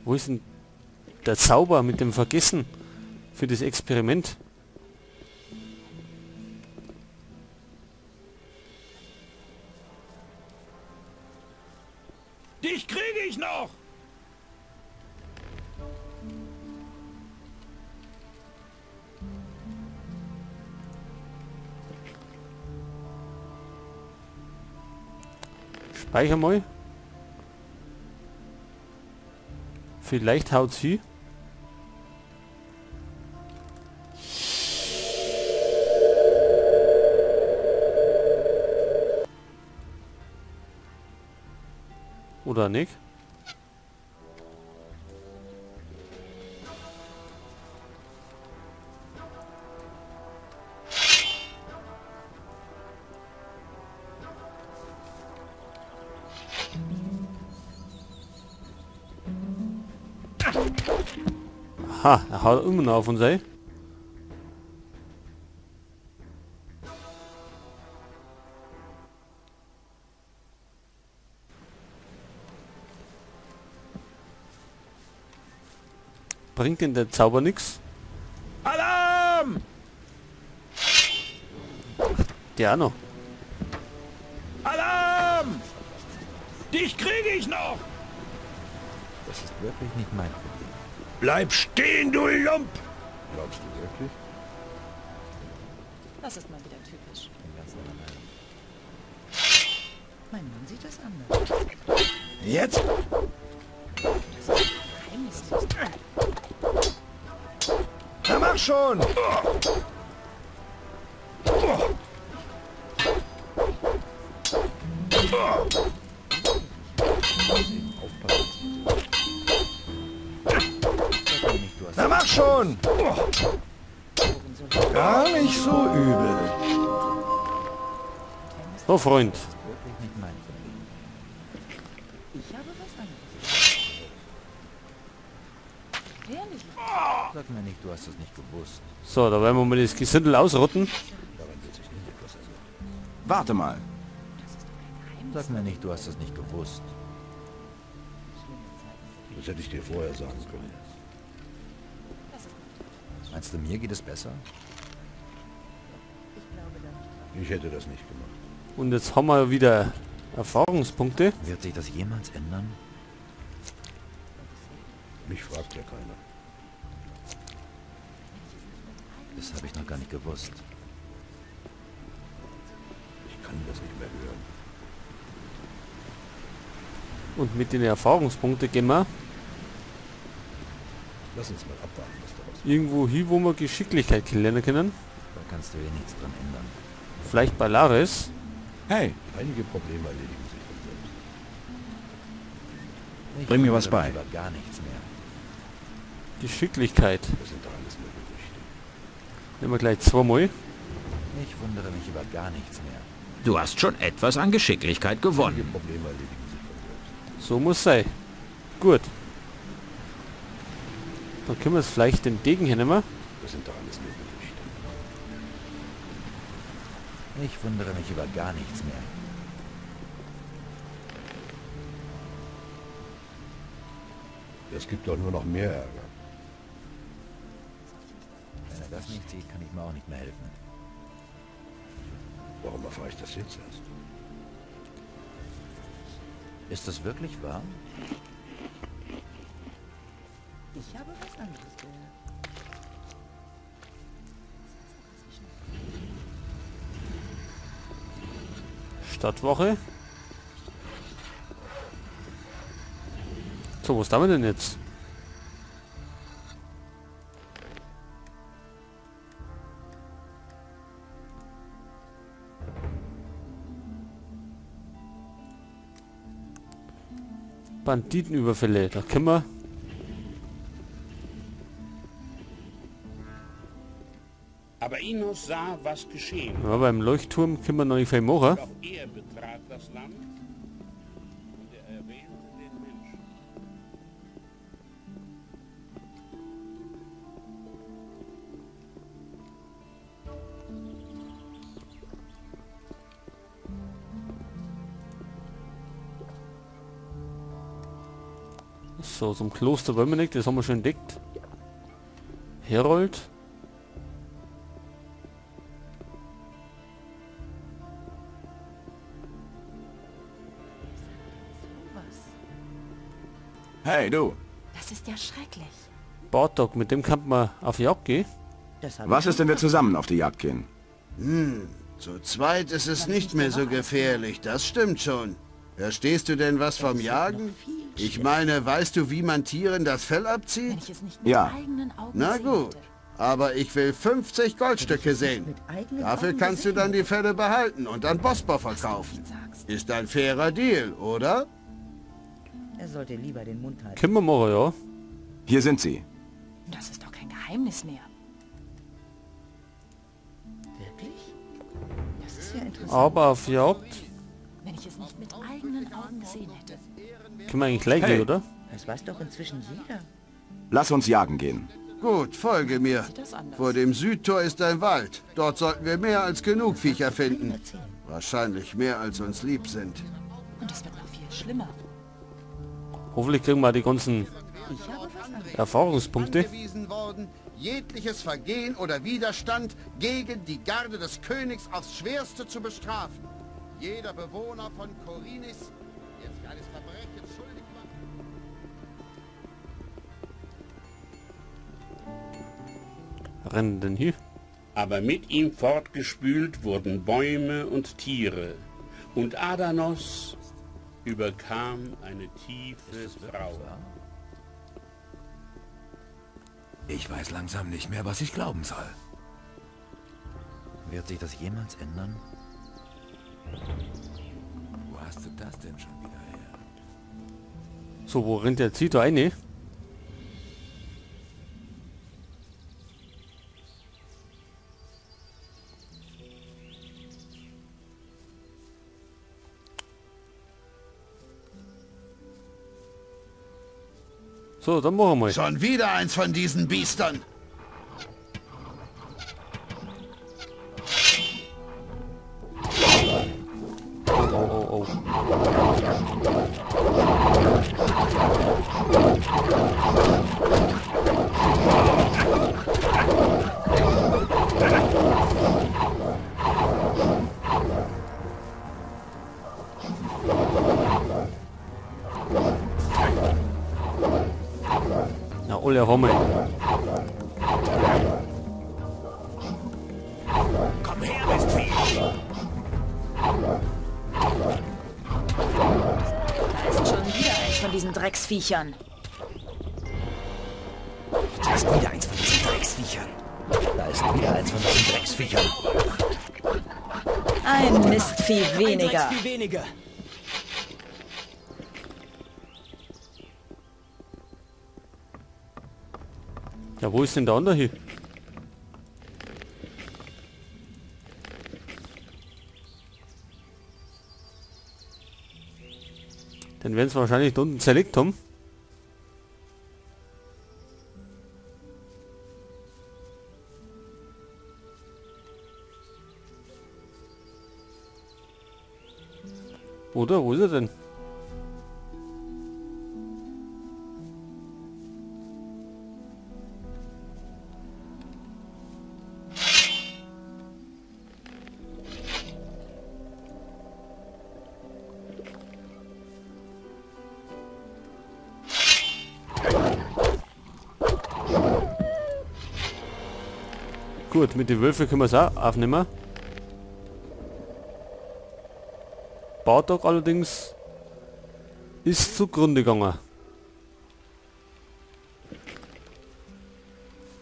Wo ist denn der Zauber mit dem Vergessen für das Experiment? Dich kriege ich noch! Speicher mal. Vielleicht haut sie. Oder nicht? Aha, er haut immer noch auf uns, ey. Bringt denn der Zauber nix? Alarm! Der auch noch. Alarm! Dich kriege ich noch! Das ist wirklich nicht mein Problem. Bleib stehen, du Lump! Glaubst du wirklich? Das ist mal wieder typisch. Ich bin ganz deiner Meinung. Mein Mann sieht das anders. Jetzt? Das ist ein Geheimnis. Na mach schon! Na mach schon! Gar nicht so übel. So, Freund. Das ist wirklich nicht mein Problem. Ich habe was anderes. Herrlich. Sag mir nicht, du hast es nicht gewusst. So, da werden wir mal das Gesindel ausrotten. Warte mal. Das ist doch kein Geheimnis. Sag mir nicht, du hast es nicht gewusst. Das hätte ich dir vorher sagen können. Das ist Meinst du, mir geht es besser? Ich glaube da nicht dran. Ich hätte das nicht gemacht. Und jetzt haben wir wieder Erfahrungspunkte. Wird sich das jemals ändern? Mich fragt ja keiner. Das habe ich noch gar nicht gewusst. Ich kann das nicht mehr hören. Und mit den Erfahrungspunkten gehen wir Lass uns mal abwarten, was daraus wird. irgendwo hin, wo wir Geschicklichkeit lernen können. Da kannst du eh nichts dran ändern. Vielleicht bei Lares. Hey, Einige Probleme erledigen sich von selbst. Ich Bring mir was wundere bei. mich Über gar nichts mehr. Geschicklichkeit. Das sind doch alles nur Gerüchte. Nehmen wir gleich zweimal. Ich wundere mich über gar nichts mehr. Du hast schon etwas an Geschicklichkeit gewonnen. Einige Probleme erledigen sich von selbst. So muss sein. Gut. Dann können wir es vielleicht den Degen hernehmen. Das sind doch alles nur Gerüchte. Ich wundere mich über gar nichts mehr. Das gibt doch nur noch mehr Ärger. Wenn er das nicht sieht, kann ich mir auch nicht mehr helfen. Warum erfahre ich das jetzt erst? Ist das wirklich wahr? Ich habe was anderes gehört. Stadtwache. So, was haben wir denn jetzt? Banditenüberfälle, da können wir... Aber Innos sah, was geschehen. Ja, beim Leuchtturm können wir noch nicht viel machen. Auch er betrat das Land und er erwähnte den Menschen. So, zum Kloster wollen wir nicht, das haben wir schon entdeckt. Herold. Hey, du. Das ist ja schrecklich. Bartok, mit dem kann man auf Jagd gehen. Was ist, wenn wir zusammen auf die Jagd gehen? Hm, zu zweit ist es nicht mehr so gefährlich, das stimmt schon. Verstehst du denn was vom Jagen? Ich meine, weißt du, wie man Tieren das Fell abzieht? Ja. Na gut, aber ich will 50 Goldstücke sehen. Dafür kannst du dann die Felle behalten und an Bosper verkaufen. Ist ein fairer Deal, oder? Er sollte lieber den Mund halten. Können wir machen, ja. Hier sind sie. Das ist doch kein Geheimnis mehr. Wirklich? Das ist ja interessant. Aber auf Jagd... Wenn ich es nicht mit eigenen Augen gesehen hätte. Können wir eigentlich gleich gehen, oder? Das weiß doch inzwischen jeder. Lass uns jagen gehen. Gut, folge mir. Vor dem Südtor ist ein Wald. Dort sollten wir mehr als genug Viecher finden. Wahrscheinlich mehr als uns lieb sind. Und es wird noch viel schlimmer. Hoffentlich kriegen wir die ganzen Erfahrungspunkte. Worden, jegliches Vergehen oder Widerstand gegen die Garde des Königs aufs Schwerste zu bestrafen. Jeder Bewohner von Khorinis, der sich eines Verbrechens schuldig macht. Rennen denn hier? Aber mit ihm fortgespült wurden Bäume und Tiere, und Adanos überkam eine tiefe Trauer. Ich weiß langsam nicht mehr, was ich glauben soll. Wird sich das jemals ändern? Wo hast du das denn schon wieder her? So, wo rennt der zieht da eine? So, dann machen wir mal. Schon wieder eins von diesen Biestern. Oh, oh, oh. Na, alle auf einmal. Komm her, Mistvieh! Da ist schon wieder eins von diesen Drecksviechern. Da ist wieder eins von diesen Drecksviechern. Da ist wieder eins von diesen Drecksviechern. Ein Mistvieh weniger. Ein Drecksvieh weniger. Ja, wo ist denn der andere hier? Den werden sie wahrscheinlich da unten zerlegt haben. Oder? Wo ist er denn? Gut, mit den Wölfen können wir es auch aufnehmen. Bartok allerdings ist zugrunde gegangen.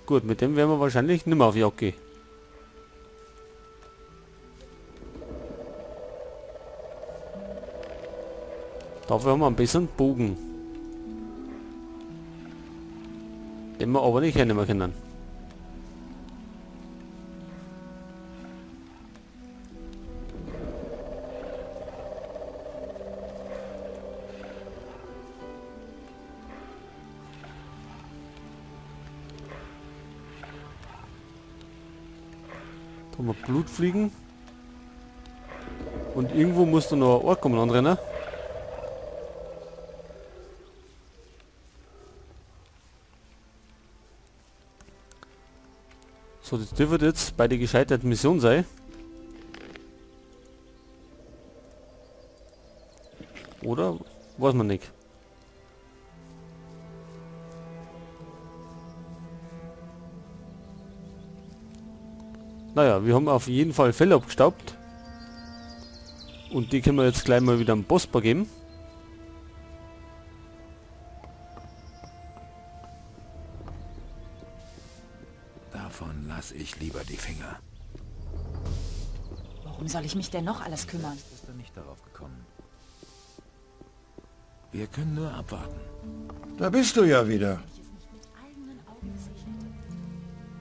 Gut, mit dem werden wir wahrscheinlich nicht mehr auf Jagd gehen. Dafür haben wir einen besseren Bogen. Den wir aber nicht hernehmen können. Haben wir Blutfliegen. Und irgendwo muss da noch ein Ork kommen anrennen. So, das dürfte jetzt bei der gescheiterten Mission sein. Oder? Weiß man nicht. Naja, wir haben auf jeden Fall Fell abgestaubt. Und die können wir jetzt gleich mal wieder am Boss geben. Davon lasse ich lieber die Finger. Worum soll ich mich denn noch alles kümmern? Ist er nicht darauf gekommen. Wir können nur abwarten. Da bist du ja wieder.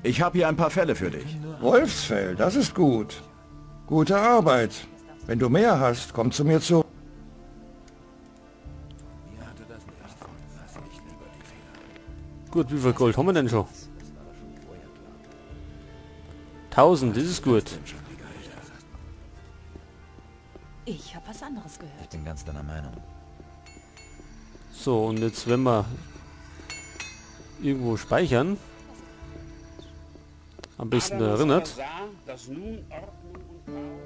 Ich habe hier ein paar Felle für dich. Wolfsfell, das ist gut. Gute Arbeit. Wenn du mehr hast, komm zu mir zu. Gut, wie viel Gold haben wir denn schon? 1000, das ist gut. Ich habe was anderes gehört. Ich bin ganz deiner Meinung. So, und jetzt wenn wir irgendwo speichern, am besten erinnert. Sah, dass nun Ordnung und Chaos